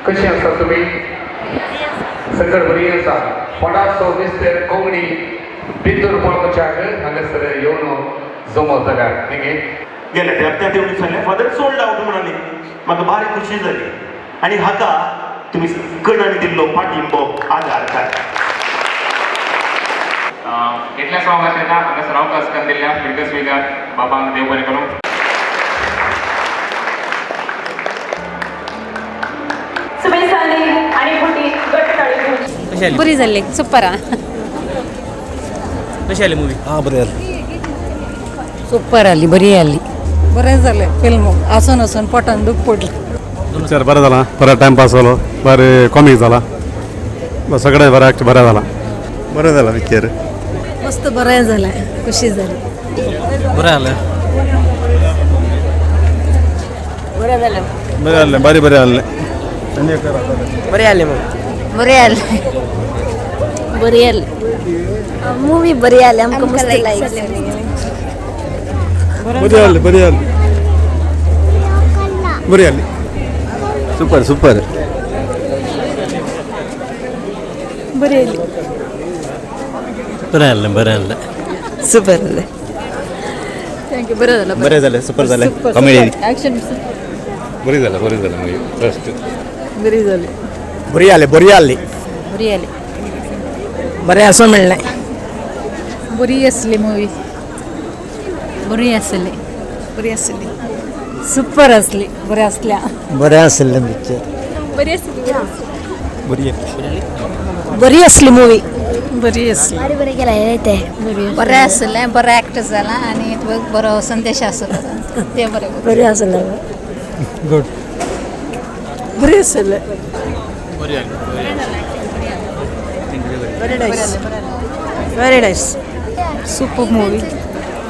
कशी आसा तुमी? सगळ बरी आसा. फोंडाचो मिस्टर कोंकणी बिंदूर पळोवच्याक हांगासर येवन जमो जाल्यार न्ही गेले त्या तेवढी सांगलें फादर सोल्ड आवट म्हणाली, म्हाका भारी खुशी जाली आनी हाका तुमी सगळ्यांनी दिल्लो पाठिंबो आदार काय इतल्या सॉंग अशें ना हांगासर अवकाश करून दिल्ल्या फिरगस स्विकार बाबांक देव बरें करूं. बरी जाल्ली, सुपर. कशी आली मूवी? हां, बरी आली. सुपर आली, बरी आली. बरें जालें फिल्म, आसून आसून पोटान दूख पडलें. पिक्चर बरें जाला, बरो टायमपास जालो, बरें कॉमीक जाला, सगळें बरें एक्ट बरें जाला. बरें जाला पिक्चर, मस्त बरें जालें, खुशी जाली. बरें आलें, बरें जालें, बरें आसलें, बरें बरें आसलें. बरें आलें मग. बरें आलें, बरी आली मूवी, बरी आली आमकां, मस्त लायक. बरी आसली, बरी आसली, बरी आसली. Super super. बरी आली. बरें आसलें, बरें आसलें. सुपर जालें, thank you. बरें जालें, बरें जालें, सुपर जालें, कॉमेडी. एक्शन. बरी जालें, बरी जालें मागीर बेस्ट. बरी जाली. बरी आली, बरी आली. बरी आली. बरें आसूं म्हणलें. बरी आसली मूवी. बरी आसली. बरी आसली, सुपर आसली, बरें आसल्या. बरें आसलें पिक्चर. बरी आसली. बरी. बरी आसली मूवी, बरी आसली. भारी बरें केलां हें तें. बरें आसलें, बरो एक्ट जाला आनी बरो संदेश आसलो, तें बरें. बरें आसलें. गुड. बरी आसलें. Very nice, very nice, super movie.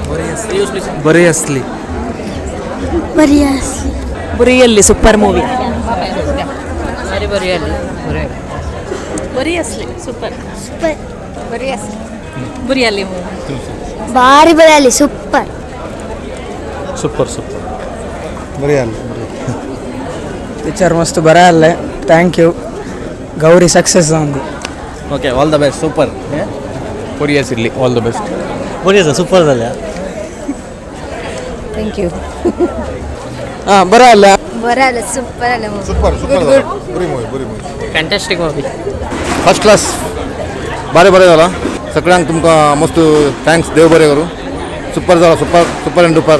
बरी आसली. बरी आसली. बरी आसली, सुपर मूवी. बरी बरी आली. बरी आसली, सुपर. सुपर. बरी आसली, बरी आली मूवी. भारी बरी आली, सुपर. Super super. बरी आसली. पिक्चर मस्त बरें आसलें. Thank you. Gauri success जावन. Okay, all the best, super. बरी आशिल्ली, ऑल the best. बरी आसा, सुपर जाल्या. Thank you. हां, बरें आसलें. बरें आलें, सुपर आलें मूवी. सुपर सुपर, बरी मूवी, बरी मूवी. फॅन्टॅस्टीक मूवी. फर्स्ट क्लास, बरें बरें जाला. सगळ्यांक तुमकां मस्त thanks, देव बरें करूं. सुपर जाला, सुपर सुपर एंड डुपर.